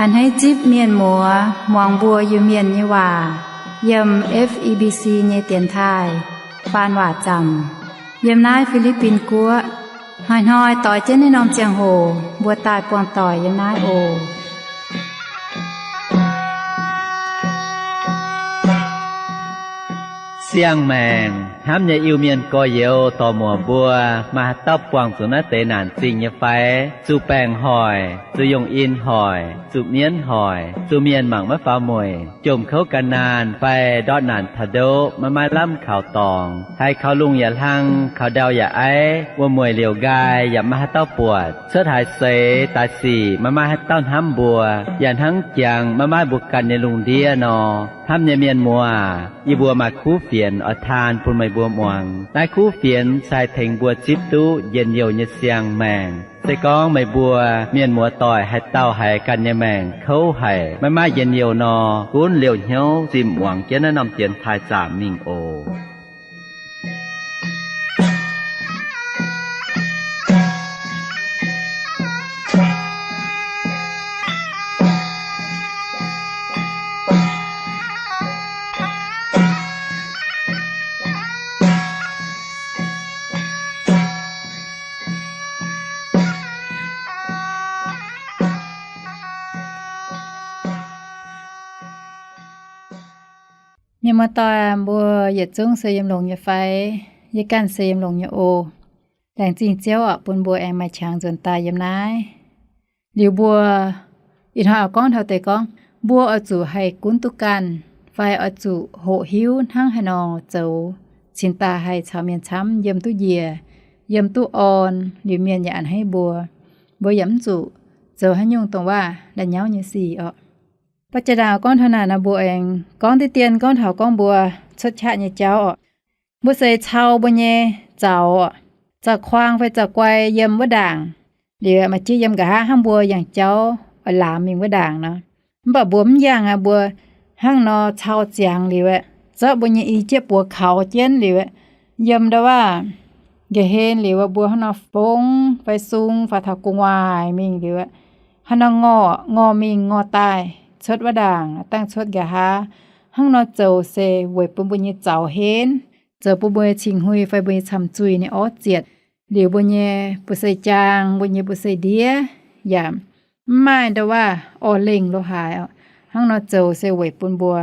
A'hneiv zipv mienh muoz muangx mbuo Iu-Mienh nyei waac yiem F E B C nyei dienx taaih faan waac zaamc yiem naaiv Fi^li^bin Guoqv. Hnoi-hnoi doix jienv naaiv norm ziangh hoc mbuo daaih buangh doic yiem naaiv oc. Siang-maengc hnamv nyei Iu-Mienh gorx-youz dorc-muoc mbuo, maaih haaix dauh buangh zuqc naaiv deix naanc zingh nyei fai? Zuqc baengc hoic, zuqc yungh in hoic, zuqc mienv hoic, zuqc mienh mangc maiv faaux mueic, jomc kouv gan naanh fai ndortv naanc taux ndoqv maiv maaih lamh kaux dorngx, haiz kaux lungh yaac hlang, kaux ndau yaac aiv, wuom-mueic liouc nqaai yaac maiv maaih haaix dauh buatc, cuotv haaix seix daaih sic maiv maaih haaix dauh hnamv mbuo, yaac hnangv jangx maiv maaih mbuo ganh nyei lungh ndiev nor. Hnamv nyei mienh muoz aac, yie mbuo maaih kuv fienx oix taan bun meih mbuo muangx. Naaiv kuv fienx se haih tengx mbuo zipv duqv njien-youh nyei siang-maengc. Se gorngv meih mbuo mienh muoz doic haaix dauh haiz ganh nyei maengc kouv haic, maiv maaih njien-youh nor, gunv liouh hnyouv zinh muangx jienv naaiv norm dienx taaih zaamc mingh oc. Mienh muoz doic, mbuo yietc zungv se yiem longx nyei fai? Yie ganh se yiem longx nyei oc. Laengz zingh Ziouv oc, bun mbuo aengx maaih qangx nzuonx daaih yiem naaiv. Liuz mbuo ih hnoi oix gorngv taux deix gorngv, mbuo oix zuqc haih gunv duqv ganh, fai oix zuqc hoqc hiuv hnangv haaix nor zoux, cingx daaih haih caux mienh camv yiem duqv njiec, yiem duqv orn, liuz mienh yaac a'hneiv mbuo. Mbuo yaac mv zuqc zoux haaix nyungc dongh waac la'nyauv nyei sic oc. Baac jaa-ndaangc gorngv taux naaic nor, mbuo aengx gorngv diqv dien gorngv taux gorngv mbuo cuotv qaqv nyei jauv oc. Mbuo se cau mbuo nyei zaux oc, zaux-kuaang fai zaux-guai yiem wuov ndaangc, liuz maaih jieqv yiem nqa'haav hnangv mbuo yangh jauv oix laamx mingh wuov ndaangc nor. Mv baac mbuo mv yangh aqv. Mbuo hnangv nor cau ziangx liuz aeqv, zorqv mbuo nyei i jieqv buoz kaux jienv liuz aeqv, yiem ndau waac nqa'haav hlen liuz, mbuo hnangv nor fong fai sung faaux taux gu'nguaaic mingh liuz aeqv, hnangv nor ngorc, ngorc mingh ngorc daaih cuotv wuov ndaangc, dangh cuotv nqa'haav. Hnangv nor zoux se weic bun mbuo nyei zaux henv, zoux bun mbuo nyei cing-hui fai mbuo nyei camh zuih ninh orv zietc, liuz mbuo nyei bu se jaang, mbuo nyei bu se ndiev yaac mv maaih ndau waac orv lengh lo haaix oc. Hnangv nor zoux se weic bun mbuo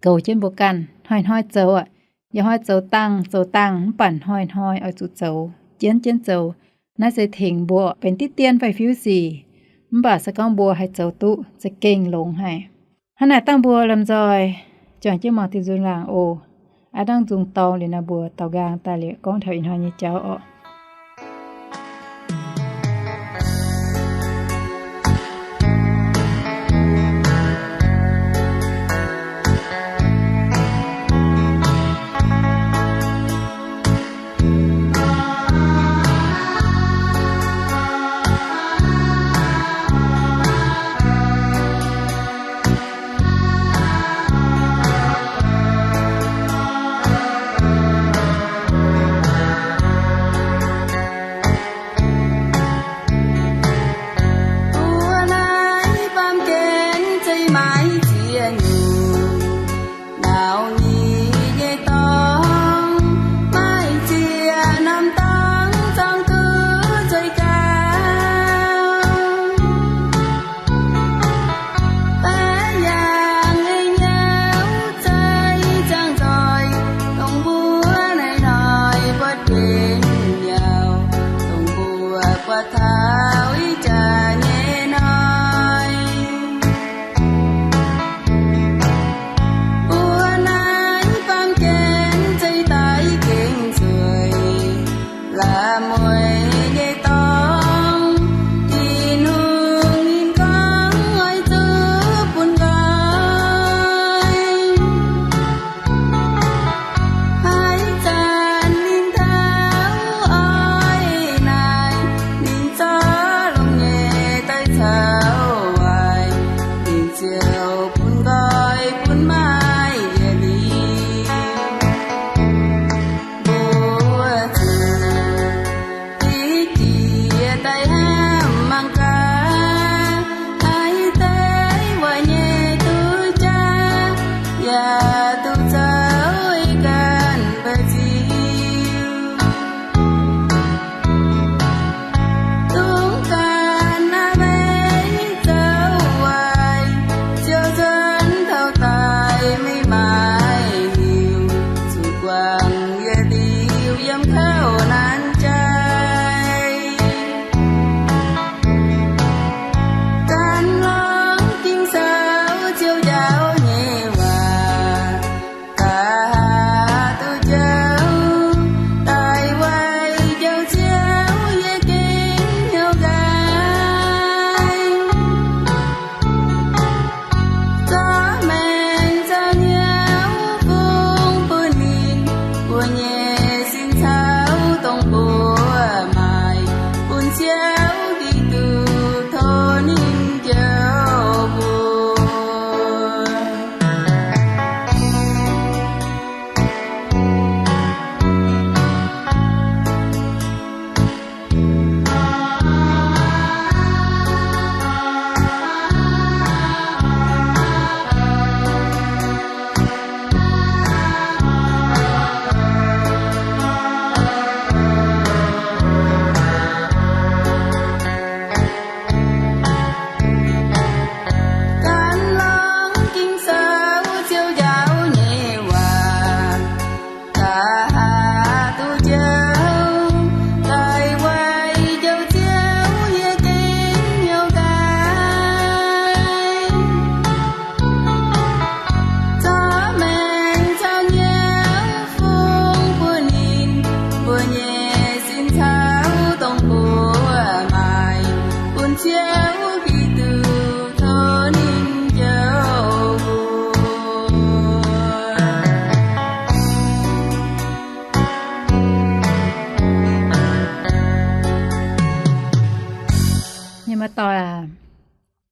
goux jienv mbuo ganh hnoi-hnoi zoux oc. Yietc hnoi zoux dangh zoux dangh, mv baac hnoi-hnoi oix zuqc zoux, jienv jienv zoux. Naaiv se tengx mbuo benx diqv dien fai fiuv sic. Mv baac se gorngv mbuo haih zoux duqv, za'gengh longx haic. Hnangv naaic dangh mbuo lomh nzoih juangc jienv muangx diuh nzung laangc oc. Aav dangh nzung dorng liuz nor, mbuo daaux nqaang daaih liuz gorngv taux ih hnoi nyei jauv oc.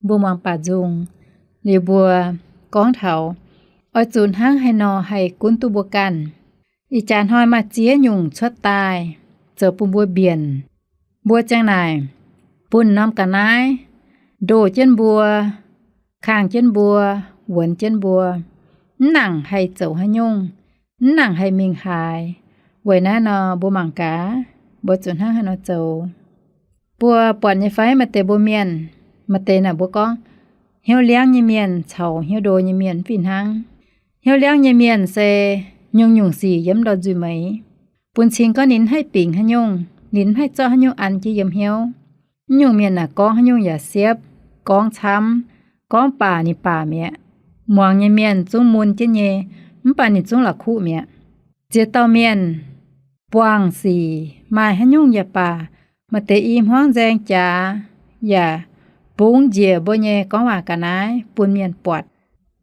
mbuo muangx baac nzung. Liuz mbuo gorngv taux oix zuqc hnangv haaix nor haih gunv duqv mbuo ganh. Ih jaax hnoi maaih ziex nyungc cuotv daaih zoux bun mbuo mbienc. Mbuo ziang naaic, bun norm ga'naaiv ndoh jienv mbuo, kangh jienv mbuo, wuonx jienv mbuo, mv nangc haih zoux haaix nyungc, mv nangc haih mingh haaix. Weic naaiv nor mbuo mangc gaax, mbuo zuqc hnangv haaix nor zoux. Mbuo buatc nyei fai maaih deix mbuo mienh, maaih deix naaic mbuo gorngv, hnyouv liangv nyei mienh caux hnyouv ndo nyei mienh mv fih hnangv. Hnyouv liangv nyei mienh se nyungc-nyungc sic yiem ndorm nzuih meix, bun cing gorngv ninh mv haih bingx haaix nyungc, ninh mv haih zorqv haaix nyungc an jienv yiem hnyouv. Mv nyungc mienh naaic gorngv haaix nyungc yaac siepv, gorngv camv, gorngv baac ninh baac mi'aqv. Muangx nyei mienh zungv mun jienv nyei, mv baac ninh zungv la'kuqv mi'aqv. Ziex dauh mienh buangh sic maaih haaix nyungc yaac baac, maaih deix i hmuangv nzaeng jaax yaac bungx njiec mbuo nyei gorngv waac ga'naaiv bun mienh buatc.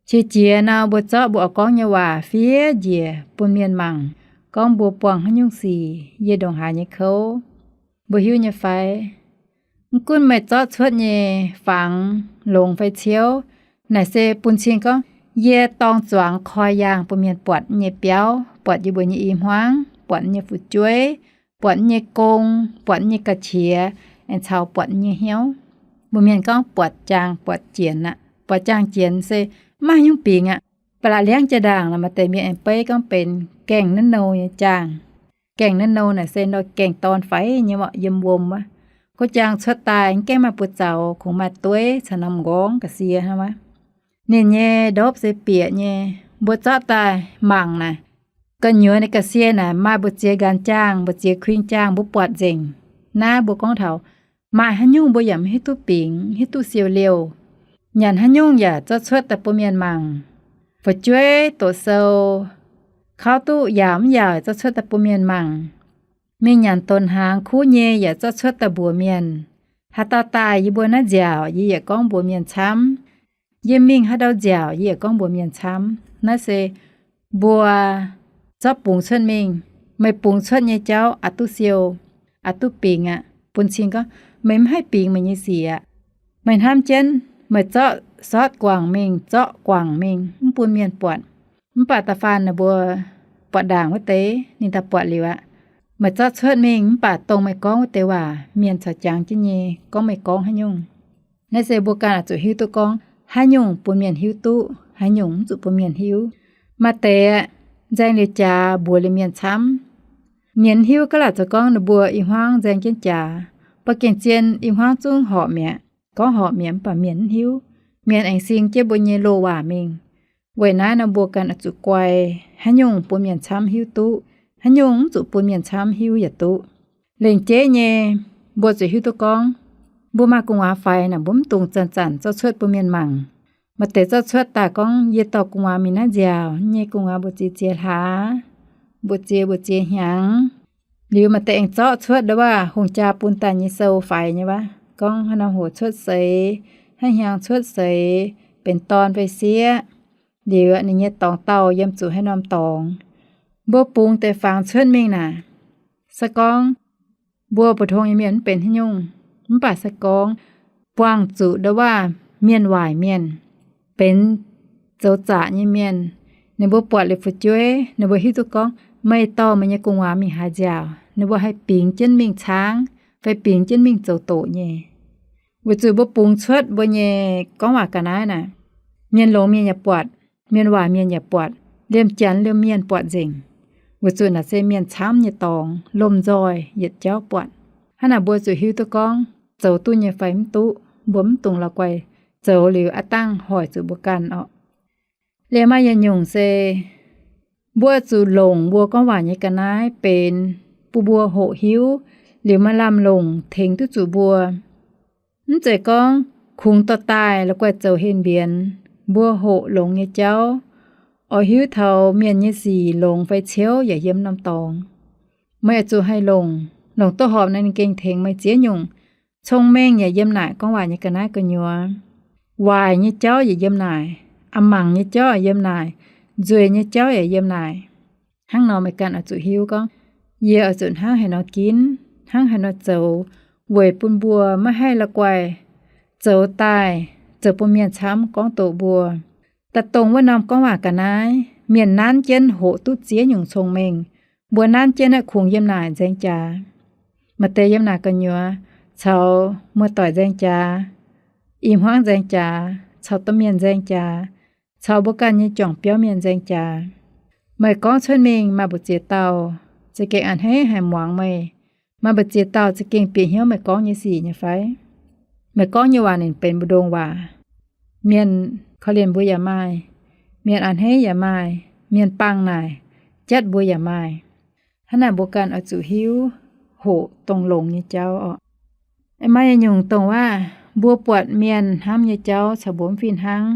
Qiex jiez nor mbuo zorqv mbuo oix gorngv nyei waac fiev njiec bun mienh mangc, gorngv mbuo buangh haaix nyungc sic yie ndongc haaix nyei kouv. Mbuo hiuv nyei fai? Mv gunv meih zorqv cuotv nyei fangx, longx fai ciouv, naaic se bun cing gorngv yie dorng zuangx koi yaangh bun mienh buatc nyei biauv, buatc yie mbuo nyei i hmuangv, buatc nyei fu'jueiv, buatc nyei gong, buatc nyei ga'qiex, aengx caux buatc nyei hnyouv. Mbuo mienh gorngv buatc jaangh buatc jienx aqv. Buatc jaangh jienx se mv maaih haaix nyungc bingx aqv. Ba'laqc liangv jaa-ndaangc maaih deix mienh aengx beiv gorngv benx gaengh naaiv nou nyei jaangh. Gaengh naaiv nou naaic se nor gaengh dorn faix nyei mv yiem wuom wuov. Gorqv-jaang cuotv daaih mv gaengh maaih buoz zaux, kungx maaih dueiv caux norm m'nqorngv ga'sie hnangv wuov. Ninh nyei ndopv se bieqc nyei. Mbuo zorqv daaih mangc naaic, gu'nyuoz ninh ga'sie naaic maaih mbu'ziex nqanx jaangh, mbu'ziex kuing jaangh, mbuo buatc nzengc. Naaiv mbuo gorngv taux maaih haaix nyungc mbuo yaac mv hiuv duqv bingx, hiuv duqv siou-liouh. Nyanc haaix nyungc yaac zorqv cuotv daaih bun mienh mangc. Fu'jueiv doqc sou, kauv duqv yaauc mv yaauc zorqv cuotv daaih bun mienh mangc. Mingh nyanc donx hnaangx kuv nyei yaac zorqv cuotv daaih mbuox mienh. Haaix dauh daaih yie mbuo naaiv nziaauc, yie yaac gorngv mbuox mienh camv. Yie mingh haaix ndau nziaauc, yie yaac gorngv mbuox mienh camv. Naaiv se mbuo zorqv bungx cuotv mingh. Meih bungx cuotv nyei jauv aqc duqv siou, aqc duqv bingx aqv. Bun cing gorngv meih mv haih bingx meih nyei sic aqv. Meih hnamv jienv meih zorqv sortv guangc mingh, zorqv guangc mingh mv bun mienh buatc. Mv baac da'faanh ninh mbuo buatc ndaangc wuov deix ninh daaih buatc liuz aqv. Meih zorqv cuotv mingh mv baac dongh meih gorngv wuov deix waac mienh caux jangx jienv nyei gorngv meih gorngv haaix nyungc. Naaiv se mbuo ganh oix zuqc hiuv duqv gorngv haaix nyungc bun mienh hiuv duqv, haaix nyungc mv zuqc bun mienh hiuv. Maaih deix nzaeng liuz jaax mbuox liuz mienh camv. Mienh mv hiuv gaax laaic zoux gorngv ninh mbuo i hmuangv nzaeng jienv jaax, ba'gengh zien i hmuangv zungv horpc mi'aqv. Gorngv horpc mi'aqv mv baac mienh mv hiuv. Mienh aengx sing jienv mbuo nyei loz-waac mingh. Weic naaiv nor mbuo ganh oix zuqc guai, haaix nyungc bun mienh camv hiuv duqv, haaix nyungc mv zuqc bun mienh camv hiuv yaac duqv. Lengc jeiv nyei, mbuo zuqc hiuv duqv gorngv mbuo maaih gu'nguaaz faix naaic, mbuo mv dungx zanc-zanc zorqv cuotv bun mienh mangc. Maaih deix zorqv cuotv daaih gorngv, yie dorh gu'nguaaz mingh naaiv nziaauc, nyei gu'nguaaz mbu'ziex ziex hlaax, mbu'ziex mbu'ziex hnyangx. Liuz maaih deix aengx zorqv cuotv ndau wuov hungh jaa bun daaih nyei sou faix nyei wuov, gorngv haaix norm hoc cuotv seix, haaix hnyangx cuotv seix, benx dorn fai sieqv, liuz ninh nyei dorngx dauh yiem zuqc haaix norm dorngx. Mbuo bungx deix fangx cuotv mingh naaic, se gorngv mbuo mbu'ndongx nyei mienh mv benx haaix nyungc, mv baac se gorngv buangh zuqc ndau wuov mienh waaic mienh, benx zoux zaqc nyei mienh, ninh mbuo buatc liuz fu'jueiv, ninh mbuo hiuv duqv gorngv meih dorh meih nyei gu'nguaaz mingh haaix nziaauc, ninh mbuo haih bingx jienv mingh caangv fai bingx jienv mingh zoux doqc nyei. Weic zuqc mbuo bungx cuotv mbuo nyei gorngv waac ga'naaiv naaic, mienh longx mienh yaac buatc, mienh waaic mienh yaac buatc, liemh janx liemh mienh buatc nzengc. Weic zuqc naaic se mienh camv nyei dorngx, lomh nzoih yietc jauv buatc. Hnangv naaic mbuo zuqc hiuv duqv gorngv zoux duqv nyei fai mv duqv. Mbuo mv dungx la'guaih zoux liuz aav dangh hoic zuqc mbuo ganh orqc. Liemh maaih yietc nyungc se mbuo zuqc longc mbuo gorngv waac nyei ga'naaiv benx bun mbuo hoqc hiuv, liuz maaih lamh longc tengx duqv zuqc mbuo. Mv zeiz gorngv kungx dorh daaih la'guaih zoux henh mbienx. Mbuo hoqc longx nyei jauv, oix hiuv taux mienh nyei sic longx fai ciouv yaac yiem norm dorngx. Meih oix zuqc haih longc, longc duqv horpc naaiv ninh gengh tengx meih ziex nyungc. Cong-mengh yaac yiem naaic, gorngv waac nyei ga'naaiv gu'nyuoz. Waaic nyei jauv yaac yiem naaic, a'mangc nyei jauv yaac yiem naaic, nzueic nyei jauv yaac yiem naaic. Hnangv nor meih ganh oix zuqc hiuv gorngv, yie oix zuqc hnangv haaix nor ginv, hnangv haaix nor zoux, weic bun mbuo maiv haih la'guaih zoux daaih zoux bun mienh camv gorngv doqc mbuo. Daaih dongh wuov norm gorngv waac ga'naaiv, mienh nanv jienv hoqc duqv ziex nyungc cong-mengh. Mbuo nanv jienv naaiv kungx yiem naaic nzaeng jaax. Maaih deix yiem naaic gu'nyuoz caux muoz-doic nzaeng jaax, i hmuangv nzaeng jaax, caux domh mienh nzaeng jaax, caux mbuo ganh nyei juangc biauv mienh nzaeng jaax. Meih gorngv cuotv mingh maaih mbu'ziex dauh za'gengh a'hneiv haic muangx meih. Maaih mbu'ziex dauh za'gengh bieqc hnyouv meih gorngv nyei sic nyei fai? Meih gorngv nyei waac ninh benx mbu'ndongx waac. Mienh korv-lienh mbuo yaac maaih, mienh a'hneiv yaac maaih, mienh bangh naaic jatv mbuo yaac maaih. Hnangv naaic mbuo ganh oix zuqc hiuv hoqc dongh longx nyei jauv orqc. Maaih nyungc dongh waac mbuo buatc mienh hnamv nyei jauv caux mbuo mv fih hnangv.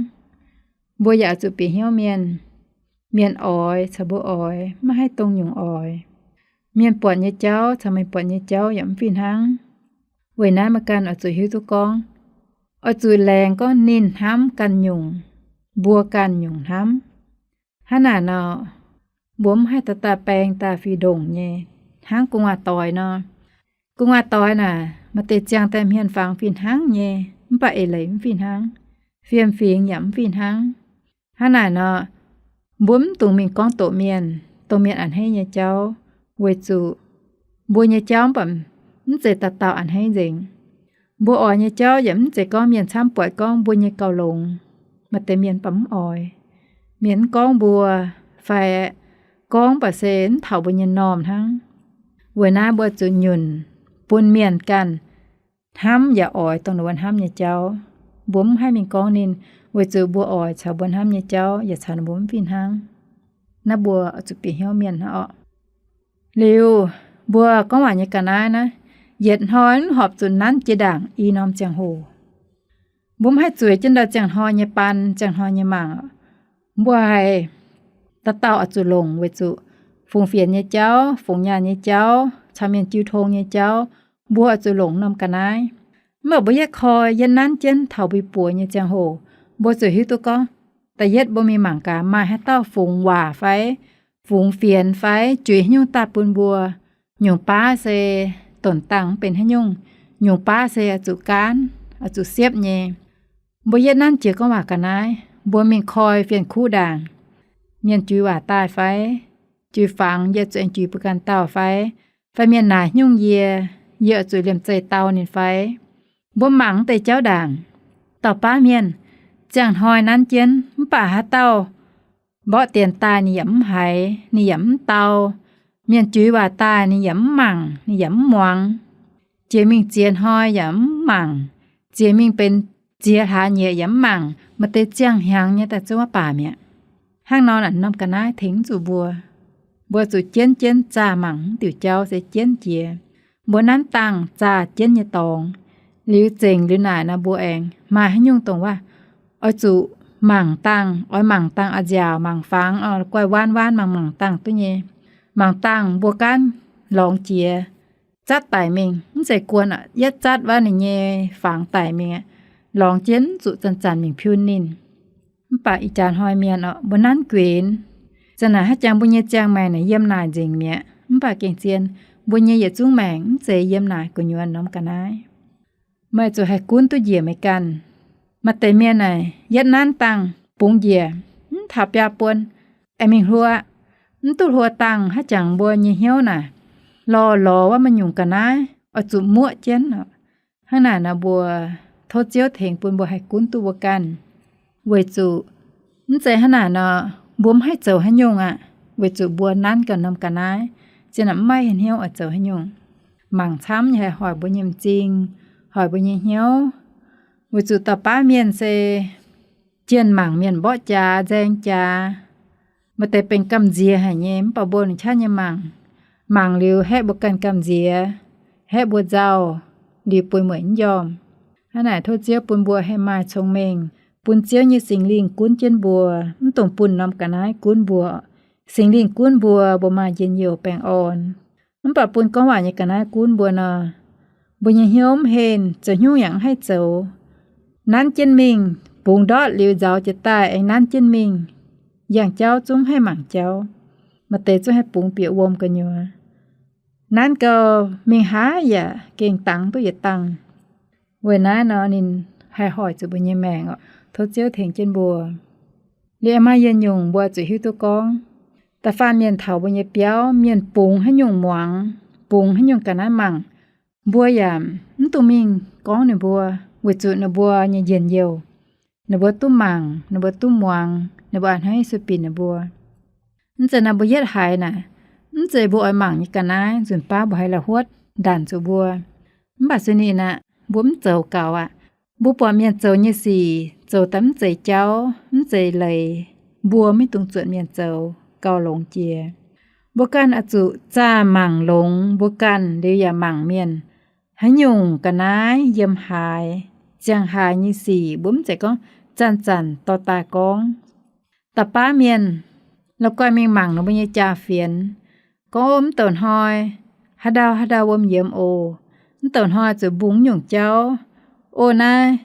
Mbuo yaac oix zuqc bieqc hnyouv mienh. Mienh oix caux mbuo oix maiv haih dongh nyungc oix. Mienh buatc nyei jauv caux meih buatc nyei jauv yaac mv fih hnangv. Weic naaiv meih ganh oix zuqc hiuv duqv gorngv, oix zuqc laengz gorngv ninh hnamv ganh nyungc, mbuo ganh nyungc hnamv. Hnangv naaic nor, mbuo mv haih daaih daaih baeng daaih fih ndongc nyei. Hnangv gu'nguaaz doix nor, gu'nguaaz doix naaic maaih deix ziangh daaih hmien fangx fih hnangv nyei, mv baac eix leiz mv fih hnangv, fiem-fingx yaac mv fih hnangv. Hnangv naaic nor, mbuo mv dungx mingh gorngv doqc mienh, dongh mienh a'hneiv nyei jauv, weic zuqc mbuo nyei jauv mv baac mv zeiz dauh dauh a'hneiv nzengc. Mbuo oix nyei jauv yaac mv zeiz gorngv mienh camv buatc gorngv mbuo nyei gauh longx. Maaih deix mienh mv baac mv oix. Mienh mv gorngv mbuo, fai gorngv mv baac se mv taux mbuo nyei normh hnangv. Weic naaiv mbuo zuqc nyunc bun mienh ganh hnamv yaac oix dongh ninh mbuo hnamv nyei jauv. Mbuo mv haih mingh gorngv ninh, weic zuqc mbuo oix caux mbuo hnamv nyei jauv yaac caux ninh mbuo mv fih hnangv. Naaiv mbuo oix zuqc bieqc hnyouv mienh hnangv orqc. Liuz, mbuo gorngv waac nyei ga'naaiv naaiv, yietc hnoi mv horpc zuqc nanv jiex ndaangc i norm ziangh hoc. Mbuo mv haih zueiz jienv ndau ziangh hnoi nyei baan, ziangh hnoi nyei mangc. Mbuo haih dauh dauh oix zuqc longc weic zuqc fungx fienx nyei jauv, fungx nyaanh nyei jauv, caux mienh jiu tong nyei jauv, mbuo oix zuqc longc norm ga'naaiv. Mv baac mbuo yietv koi yietv nanv jienv taux mbuo buoz nyei ziangh hoc, mbuo zuqc hiuv duqv gorngv, da'yietv mbuo mingh mangc gaax maaih haaix dauh fungx waac fai fungx fienx fai juix haaix nyungc daaih bun mbuo. Nyungc baav se donc dangh mv benx haaix nyungc, nyungc baav se oix zuqc gaanv, oix zuqc siepv nyei. Mbuo yietv nanv jiex gorngv waac ga'naaiv, mbuo mingh koi fienx-kuv ndaangc, mienh juix waac daaih fai, juix fangx yie zuqc aengx juix mbuo ganh dauh fai, fai mienh naaic haaix nyungc yie, yie oix zuqc liemh zeih dau ninh fai. Mbuo mangc deix jauv ndaangc, dauh baav mienh ziangh hnoi nanv jienv mv baac haaix dauh mborqv dienx daaih ninh yaac mv haiz, ninh yaac mv dau. Mienh juix waac daaih ninh yaac mv mangc, ninh yaac mv muangx. Jiex mingh ziex hnoi yaac mv mangc, jiex mingh benx ziex hlaax nyieqc yaac mv mangc, maaih deix ziangh hnyangx nyei daaih zungv maiv baac mi'aqv. Hnangv nor naaic norm ga'naaiv tengx mv zuqc mbuo. Mbuo zuqc jienv jienv zaah mangc mv diuc jauv se jienv jiex. Mbuo nanv dangh zaah jienv nyei dorngx. Liuz zengc liuz naaic nor mbuo aengx maaih haaix nyungc dongh waac oix zuqc mangc dangh, oix mangc dangh a'nziaauc, mangc fangx, oix guaih-waan-waan mangc, mangc dangh duqv nyei. Mangc dangh mbuo gaanv lorngx jiex, zatv daic mingh, mv zeiz guon aqv, yietv zatv wuov ninh nyei fangx daic mingh aqv. Lorngx jienv mv zuqc zanc-zanc mingh piun ninh. Mv baac ih jaax hnoi mienh orqc, mbuo nanv guenx. Zanc naaic haaix jangx mbuo nyei ziangh maengc naaic yiem naaic nzengc mi'aqv. Mv baac gengh zien, mbuo nyei yietc zungv maengc mv zeiz yiem naaic gu'nyuoz norm ga'naaiv. Meih zuqc haih gunv duqv njiec meih ganh. Maaih deix mienh naaic yietv nanv dangh bungx njiec, mv taux biaa buon, aengx mingh hluo. Mv duqv hluo dangh haaix jangx mbuo nyei hnyouv naaic lorh lorz wuov maaih nyungc ga'naaiv oix zuqc muoqv jienv. Hnangv naaic nor mbuo tov Ziouv tengx bun mbuo haih gunv duqv mbuo ganh. Weic zuqc mv zeiz hnangv naaic nor, mbuo mv haih zoux haaix nyungc aqv. Weic zuqc mbuo nanv ganh norm ga'naaiv, zien mv maaih hnyouv oix zoux haaix nyungc. Mangc camv nyei haih hoic mbuo nyei m'zing, hoic mbuo nyei hnyouv. Weic zuqc dauh baav mienh se jienh mangc mienh mborqv jaax, nzaeng jaax. Maaih deix benx gamh nziex haic nyei, mv baac mbuo longc qaqv nyei mangc. Mangc liuz haeqv mbuo ganh gamh nziex, haeqv mbuo nzauh, liuz bueix mueic mv njormh. Hnangv naaic tov Ziouv bun mbuo haih maaih cong-mengh, bun Ziouv nyei Singx Lingh gunv jienv mbuo, mv dungx bun norm ga'naaiv gunv mbuo. Singx Lingh gunv mbuo, mbuo maaih njien-youh baengh orn. Mv baac bun gorngv waac nyei ga'naaiv gunv mbuo nor, mbuo nyei hnyouv mv henh, zoux haaix nyungc yaac mv haih zoux. Nanv jienv mingh, bungx ndortv liuz nzauz jiez daaih aengx nanv jienv mingh, yangh jauv zungv mv haih mangc jauv. Maaih deix zungv haih bungx bieqc wuom gu'nyuoz. Nanv gau, mingh haaix yaac gengh dangx duqv yietc dangh. Weic naaiv nor ninh haih hoic zuqc mbuo nyei maengc oc. Tov Ziouv tengx jienv mbuo. Liuz aengx maaih yietc nyungc mbuo zuqc hiuv duqv gorngv, da'faanh mienh taux mbuo nyei biauv, mienh bungx haaix nyungc muangx, bungx haaix nyungc ga'naaiv mangc, mbuo yaac mv dungx mingh gorngv ninh mbuo, weic zuqc ninh mbuo nyei njien-youh, ninh mbuo duqv mangc, ninh mbuo duqv muangx, ninh mbuo a'hneiv sueih binc ninh mbuo. Mv zeiz naaiv mbuo yietv haiz naaic, mv zeiz mbuo oix mangc nyei ga'naaiv nzunc baav mbuo haiz la'huotv ndanc zuqc mbuo. Mv baac sueih ninh aqv, mbuo mv zoux gaux aqv. Mbuo buatc mienh zoux nyei sic zoux daaih mv zeiz jauv, mv zeiz leiz, mbuo maiv dungx zuotc mienh zoux, gauh longx jiex. Mbuo ganh oix zuqc zaah mangc longx mbuo ganh liuz yaac mangc mienh. Haaix nyungc ga'naaiv yiem haaix, ziangh haaix nyei sic mbuo mv zeiz gorngv zanc-zanc dorh daaih gorngv. Da'baav mienh la'guaih mingh mangc ninh mbuo nyei jaa-fienx, gorngv, Ov, mv douc hnoi haaix ndau haaix ndau wuom yiemx oc. Mv douc hnoi zuqc mbungh nyungc jauv. Ov, naaiv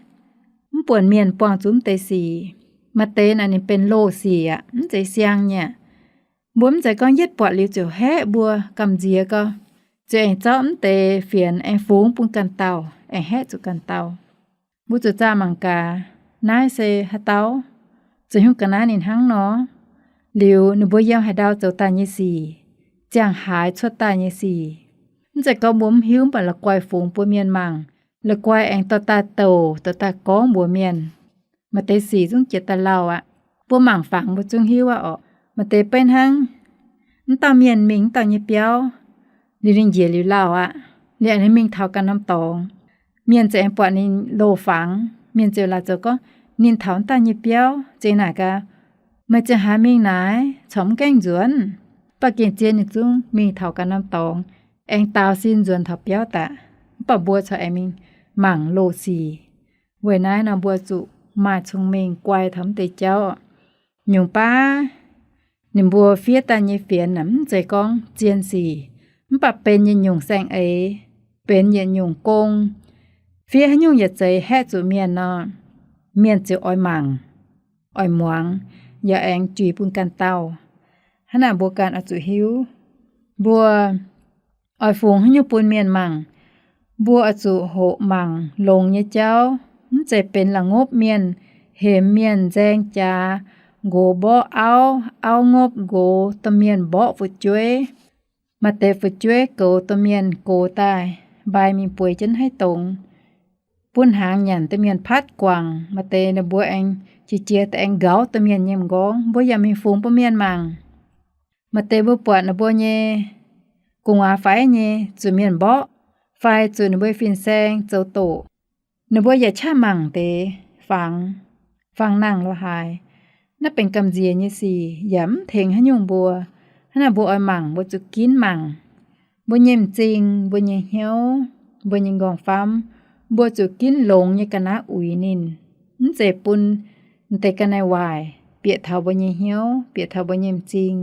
mv buonc mienh buangh zuqc mv deix sic. Maaih deix naaic ninh benx loz sic aqv, mv zeiz siang nyei aqv. Mbuo mv zeiz gorngv yietv buatc liuz ziouc haeqv mbuo gamh nziex gau, ziouc aengx zorqv mv deix fienx aengx fungx bun ganh dauh, aengx haeqv zuqc ganh dauh. Mbuo zuqc zaah mangc gaax, naaiv se haaix dauh, zoux haaix nyungc ga'naaiv ninh hnangv nor, liuz ninh mbuo yiem haaix ndau zoux daaih nyei sic, ziangh haaix cuotv daaih nyei sic. Mv zeiz gorngv mbuo mv hiuv, mv baac la'guaih fungx bun mienh mangc, la'guaih aengx dorh daaih douc, dorh daaih gorngv mbuox mienh. Maaih deix sic zungv jiex daaih lauh aqv. Mbuo mangc fangx mbuo zungv hiuv aqv orqc. Maaih deix beiv hnangv, mv dauh mienh mingh mv dauh nyei biauv, liuz ninh njiec liuz lauh aqv. Liuz ninh mingh taux ganh norm dorngx, mienh ziouc aengx buatc ninh loz-fangx. Mienh ziouc laaic zoux gorngv, Ninh taux mv dauh nyei biauv zengx naaic gaax. Meih ziouc haaix mingh naaic corc mv gaengh nzuonx. Mv baac gengh zien ninh zungv mingh taux ganh norm dorngx, aengx daaux sin nzuonx taux biauv daaih. Mv baac mbuo corc aengx mingh mangc loz sic. Weic naaiv nor mbuo zuqc maaih cong-mengh guai taux mv deix jauv. Nyungc baav, ninh mbuo fiev daaih nyei fienx naaic mv zeiz gorngv zien sic, mv baac benx yietc nyungc saeng-eix, benx yietc nyungc gong. Fiev haaix nyungc yietc zeiz haeqv zuqc mienh nor, mienh ziouc oix mangc, oix muangx, yaac aengx juix bun ganh dauh. Hnangv naaic mbuo ganh oix zuqc hiuv, mbuo oix fungx haaix nyungc bun mienh mangc, mbuo oix zuqc hoqc mangc longx nyei jauv. Mv zeiz benx la'ngopv mienh, hemx mienh, nzaeng jaax, nqox mborqv auv, auv ngopv nqox, domh mienh mborqv fu'jueiv. Maaih deix fu'jueiv goux domh mienh gox daaih, mbaix mingh bueix jienv haaix dongz, bun hnaangx nyanc, domh mienh patv guangc. Maaih deix ninh mbuo aengx qiex jiez daaih aengx nqaauv domh mienh nyei m'nqorngv, mbuo yaac mingh fungx bun mienh mangc. Maaih deix mbuo buatc ninh mbuo nyei gu'nguaaz faix nyei zuqc mienh mborqv, fai zuqc ninh mbuo fin-saeng zoux doqc, ninh mbuo yaac qaqv mangc deix fangx, fangx nangh lo haaix. Naaiv benx gamh nziex nyei sic yaac mv tengx haaix nyungc mbuo. Hnangv naaic mbuo oix mangc, mbuo zuqc ginv mangc. Mbuo nyei m'zing, mbuo nyei hnyouv, mbuo nyei m'nqorngv-famv, mbuo zuqc ginv longx nyei ga'naaiv uix ninh. Mv zeiz bun m'deix ga'naaiv waaic bieqc taux mbuo nyei hnyouv, bieqc taux mbuo nyei m'zing,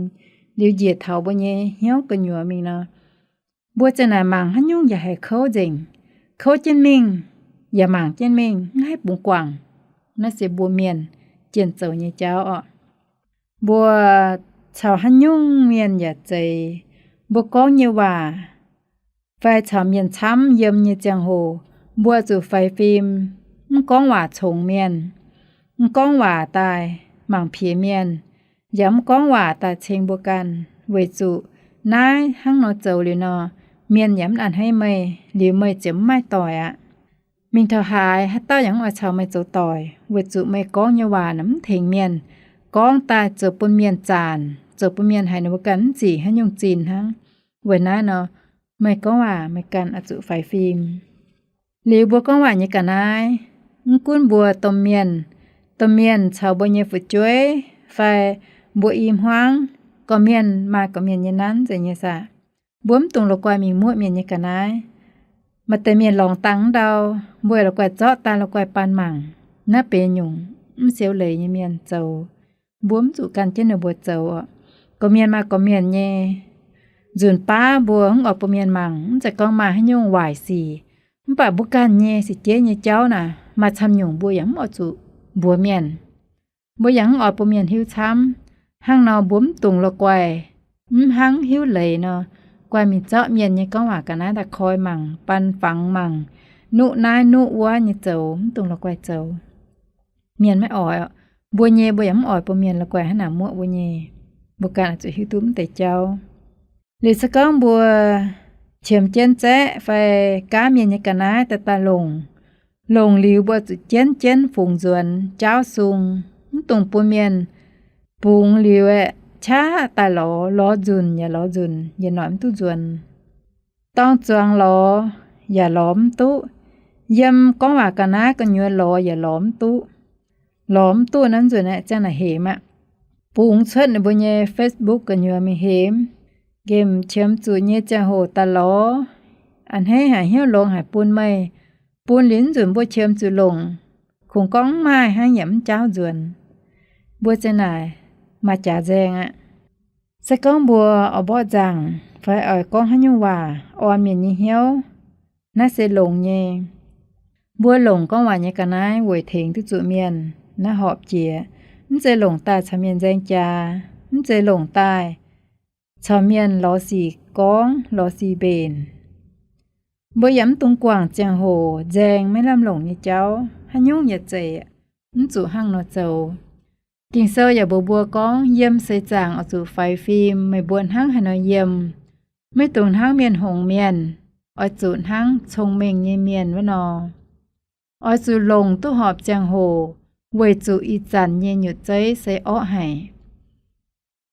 liuz njiec taux mbuo nyei hnyouv gu'nyuoz mingh nor, mbuo ziang naaic mangc haaix nyungc yaac haih kouv nzengc. Kouv jienv mingh, yaac mangc jienv mingh, mv haih bungx guangc. Naaiv se mbuo mienh jienh zoux nyei jauv orqc. Mbuo caux haaix nyungc mienh yaac zeiz, mbuo gorngv nyei waac fai caux mienh camv yiem nyei ziangh hoc, mbuo zuqc faix fim, mv gorngv waac congx mienh, mv gorngv waac daaih mangc piex mienh, yaac mv gorngv waac daaih ceng mbuo ganh, weic zuqc naaiv hnangv nor zoux liuz nor, mienh yaac mv a'hneiv meih, liuz meih ziouc mv maaih doic aqv. Mingh taux haaix, haaix dauh yaac mv oix caux meih zoux doic, weic zuqc meih gorngv nyei waac naaic mv tengx mienh, gorngv daaih zoux bun mienh zanc, zoux bun mienh haiz ninh mbuo ganh mv zic haaix nyungc zinh hnangv. Weic naaiv nor, meih gorngv waac meih ganh oix zuqc faix fim. Liuz mbuo gorngv waac nyei ga'naaiv, mv gunv mbuo domh mienh, domh mienh caux mbuo nyei fu'jueiv fai mbuo i hmuangv, gorqv-mienh maaih gorqv-mienh nyei nanv nzengc nyei saah. Mbuo mv dungx la'guaih mingh muoqv mienh nyei ga'naaiv. Maaih deix mienh lorngx dangh wuov ndau, mbuo la'guaih zorqv daaih la'guaih baan mangc. Naaiv benx nyungc mv siou leiz nyei mienh zoux. Mbuo mv zuqc gan jienv ninh mbuo zoux. Gorqv-mienh maaih gorqv-mienh nyei nzunc baav mbuo mv oix bun mienh mangc, mv zeiz gorngv maaih haaix nyungc waaic sic. Mv baac mbuo ganh nyei se jeiv nyei jauv naaic, maaih camv nyungc mbuo yaac mv oix zuqc mbuox mienh. Mbuo yaac mv oix bun mienh hiuv camv. Hnangv nor mbuo mv dungx la'guaih mv hnangv hiuv leiz nor, guaih mingh zorqv mienh nyei gorngv waac ga'naaiv daaih koi mangc, baan fangx mangc, nuqv naaiv nuqv wuov nyei zoux, mv dungx la'guaih zoux. Mienh maiv oix, mbuo nyei mbuo yaac mv oix bun mienh la'guaih hnangv naaic muoqv mbuo nyei. Mbuo ganh oix zuqc hiuv duqv mv deix jauv. Liuz se gorngv mbuo qiemx jienv zaeqv fai gaav mienh nyei ga'naaiv daaih daaih longc, longc liuz mbuo zuqc jienv jienv fungx nzuonx jaauv sung, mv dungx bun mienh bungx liuz aeqv, qaqv daaih lorz, lorz nzunc yaac lorz nzunc, yietc noic mv duqv nzuonx. Dorng zuangx lorz yaac lorz mv duqv. Yiem gorngv waac ga'naaiv gu'nyuoz lorz yaac lorz mv duqv. Lorz mv duqv nor nzunc aeqv, ziangh naaic hemx aqv. Bungx cuotv ninh mbuo nyei Facebook gu'nyuoz mingh hemx. Nqemh qiemx zuqc nyei ziangh hoc daaih lorz. A'hneiv haic hnyouv longx haic bun meih. Bun liuz nzunc mbuo qiemx zuqc longc, kungx gorngv mv maaih hnangv, yaac mv jaauv nzuonx. Mbuo ziang naaic maaih jaax nzaeng aqv. Se gorngv mbuo oix mborqv nzaangc fai oix gorngv haaix nyungc waac orn mienh nyei hnyouv, naaiv se longx nyei. Mbuo longc gorngv waac nyei ga'naaiv weic tengx duqv zuqc mienh naaiv horpc jiex, mv zeiz longc daaih caux mienh nzaeng jaax, mv zeiz longc daaih caux mienh lorz sic gorngv, lorz sic mbenc. Mbuo yaac mv dungx guangc ziangh hoc nzaeng maiv lamh longc nyei jauv, haaix nyungc yietc zeiz mv zuqc hnangv nor zoux. Ging-Sou yaac mbuox mbuo gorngv, yiem seix zaangc oix zuqc faix fim, meih mbuo hnangv haaix nor yiem. Maiv dungx hnangv mienh hngongx mienh, oix zuqc hnangv cong-mengh nyei mienh wuov nor. Oix zuqc longc duqv horpc ziangh hoc, weic zuqc ih zanc nyei nyutc zeiv se orqv haic.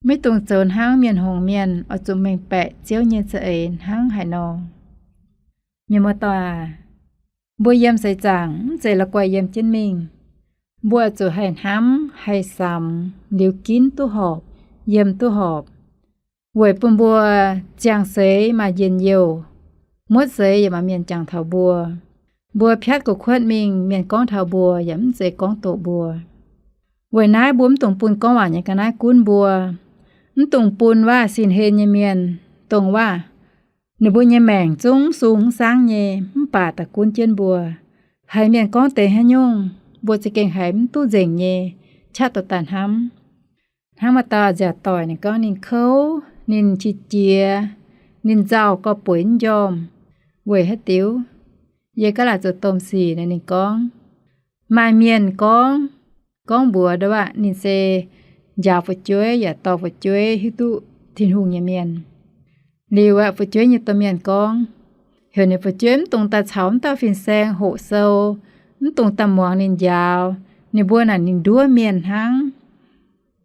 Maiv dungx zoux hnangv mienh hngongx mienh, oix zuqc mengh baeqc Ziouv nyei za'eix hnangv haaix nor. Mienh muoz-doic aac, mbuo yiem seix zaangc mv zeiz la'guaih yiem jienv mingh. Mbuo zuqc haih hnamv, haih samx, liuz ginv duqv horpc, yiem duqv horpc, weic bun mbuo ziangh seix maaih njien-youh, muotv seix yaac maaih mienh jangx taux mbuo. Mbuo piatv gu'kuotv mingh, mienh gorngv taux mbuo yaac mv zeiz gorngv doqc mbuo. Weic naaiv mbuo mv dungx bun gorngv waac nyei ga'naaiv gunv mbuo. Mv dungx bun waac sin-hlen nyei mienh, dongh waac ninh mbuo nyei maengc zungv sung mv saangv nyei, mv baac daaih gunv jienv mbuo. Haiz mienh gorngv deix haaix nyungc, mbuo za'gengh haiz mv duqv nzengc nyei, qaqv dorh daaih hnamv. Hnangv maaih dauh nziaauc doic ninh gorngv ninh kouv, ninh qiex jiez, ninh nzauh gorx-bueix mv njormh. Weic haaix diuc? Yie gaav laaic zoux domh sic naaic ninh gorngv, maaih mienh gorngv, gorngv mbuox ndau waac ninh se njaaux fu'jueiv yaac dorh fu'jueiv hiuv duqv Tin-Hungh nyei mienh. Liuz aeqv, fu'jueiv nyei domh mienh gorngv, heuc ninh fu'jueiv mv dungx daaih caux wuov dauh fin-saeng hoqc sou, mv dungx daaih muangx ninh njaaux. Ninh mbuo naaic ninh nduov mienh hnangv.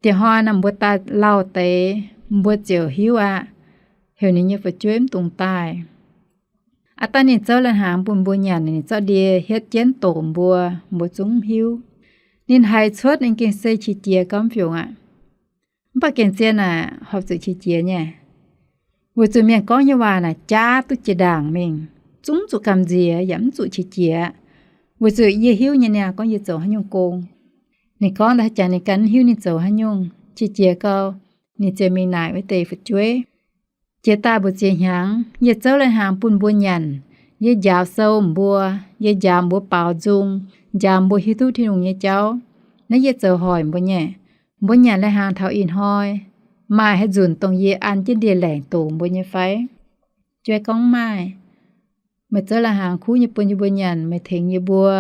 Diex hnoi naaic mbuo daaih lauh deix, mbuo ziouc hiuv aqv. Heuc ninh nyei fu'jueiv mv dungx daaih. Aav dangh ninh zouv lai-hnaangx bun mbuo nyanc, ninh zorqv ndie hietv jienv doqc mbuo, mbuo zungv mv hiuv. Ninh haiz cuotv ninh gengh se qiex jiez gauh mv fiungc aqv. Mv baac gengh zien naaic horpc zuqc qiex jiez nyei, weic zuqc mienh gorngv nyei waac naaic jaav duqv jiex ndaangc mingh, zungv zuqc gamh nziex yaac mv zuqc qiex jiez. Weic zuqc yie hiuv nyei niaa gorngv yie zoux haaix nyungc gong. Ninh gorngv daaih haaix jangx ninh ganh mv hiuv ninh zoux haaix nyungc, qiex jiez gau, ninh ziouc mingh naaic wuov deix fu'jueiv. Jiex daaih mbu'ziex hnyangx, yie zouv lai-hnaangx bun mbuo nyanc, yie njaaux sou mbuo, yie njaaux mbuo baaux nzung, njaaux mbuo hiuv duqv Tin-Hungh nyei jauv. Naaiv yie zoux hoic mbuo nyei. Mbuo nyanc lai-hnaangx taux ih hnoi, maaih haaix nzunc dongh yie an jienv ndie laengc doqc mbuo nyei fai? Jueiv gorngv, mv maaih. Meih zouv lai-hnaangx kuv nyei bun yie mbuo nyanc, meih tengx yie mbuo.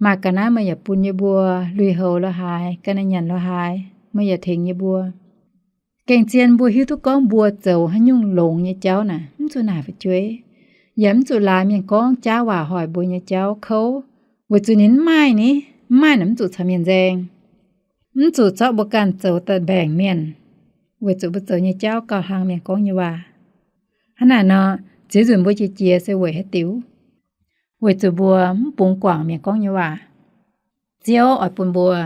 Maaih ga'naaiv meih yaac bun yie mbuo, lui-houx la'haaix, ga'naaiv nyanc la'haaix, meih yaac tengx yie mbuo. Gengh zien mbuo hiuv duqv gorngv mbuo zoux haaix nyungc longx nyei jauv naaic, mv zuqc naaic fu'jueiv, yaac mv zuqc laaix mienh gorngv jaav waac hoic mbuo nyei jauv kouv, weic zuqc ninh mv maaih ni, mv maaih naaic mv zuqc caux mienh nzaeng. Mv zuqc zorqv mbuo ganh zoux daaih mbaengc mienh, weic zuqc mbuo zoux nyei jauv gauh hlang mienh gorngv nyei waac. Hnangv naaic nor, ziex nzunc mbuo qiex jiez se weic haaix diuc? Weic zuqc mbuo mv bungx guangc mienh gorngv nyei waac. Ziouv oix bun mbuo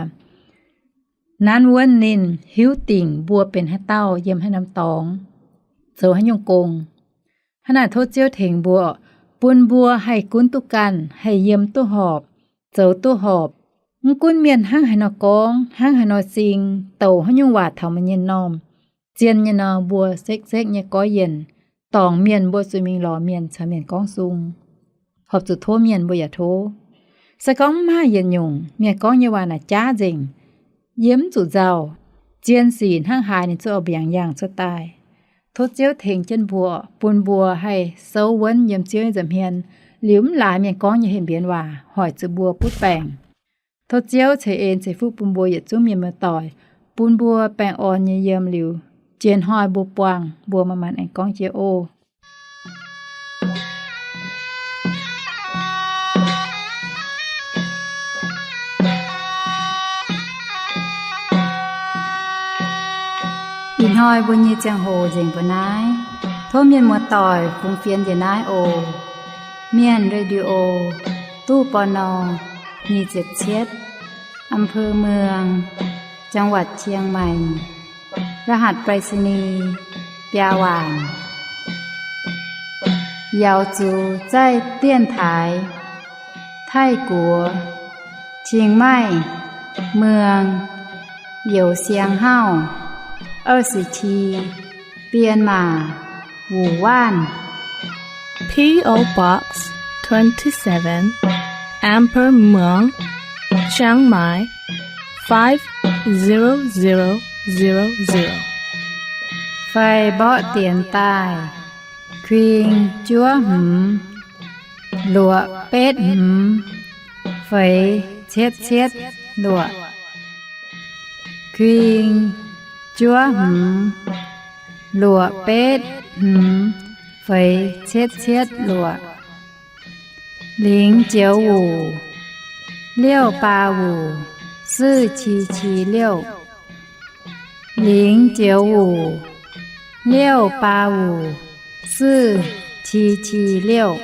nanv wuonv ninh, hiuv dingc mbuo benx haaix dauh, yiem haaix norm dorngx, zoux haaix nyungc gong. Hnangv naaic tov Ziouv tengx mbuo, bun mbuo haih gunv duqv ganh, haih yiem duqv horpc, zoux duqv horpc. Mv gunv mienh hnangv haaix nor gorngv, hnangv haaix nor sing, douc haaix nyungc waac taux meih nyei m'normh, zien nyei nor mbuo sekv-sekv nyei goiv yienc, dorngc mienh mbuo zuqc mingh lorz mienh caux mienh gorngv sung. Horpc zuqc tov mienh mbuo yaac tov. Se gorngv mv maaih yietc nyungc, mienh gorngv nyei waac naaic jaav nzengc, yie mv zuqc nzauh. Zien sic hnangv haaix ninh zungv oix mbiaangx yangh cuotv daaih. Tov Ziouv tengx jienv mbuo, bun mbuo haih souv wuonv yiem Ziouv nyei nza'hmien, Liuz mv laaix mienh gorngv nyei hemx mbienx waac hoic zuqc mbuo butv baengc. Tov Ziouv ceix en ceix fuqv bun mbuo yietc zungv mienh muoz-doic, bun mbuo baengh orn nyei yiem liuz, jiex hnoi mbuo buangh mbuo manc-manc aengx gorngv jiex oc. Ih hnoi mbuo nyei ziangh hoc nzengc mbuo naaiv. Tov mienh muoz-doic fungx fienx njiec naaiv oc. Mienh Radio, ตู้ ปณ. nyic ziepc cietv, อำเภอเมือง จังหวัดเชียงใหม่ รหัสไปรษณีย์ biaa waanc. Yaux zuqc zaih dienx taaix Taiv-Guoqv, Chiang Mai, เมือง Youz Siang Hauv, 二十七, Bienh Maac, Wuc Waanv. P O Box twenty-seven, Amber Muang, Chiang Mai, five zero zero zero zero. Fai mborqv dienx daaih, kuing juov hmz, luoqc betv hmz, feix cietv cietv luoqc. Kuing juov hmz, luoqc betv hmz, feix cietv cietv luoqc. 零九五, 六八五, 四七七六. 零九五, 六八五, 四七七六.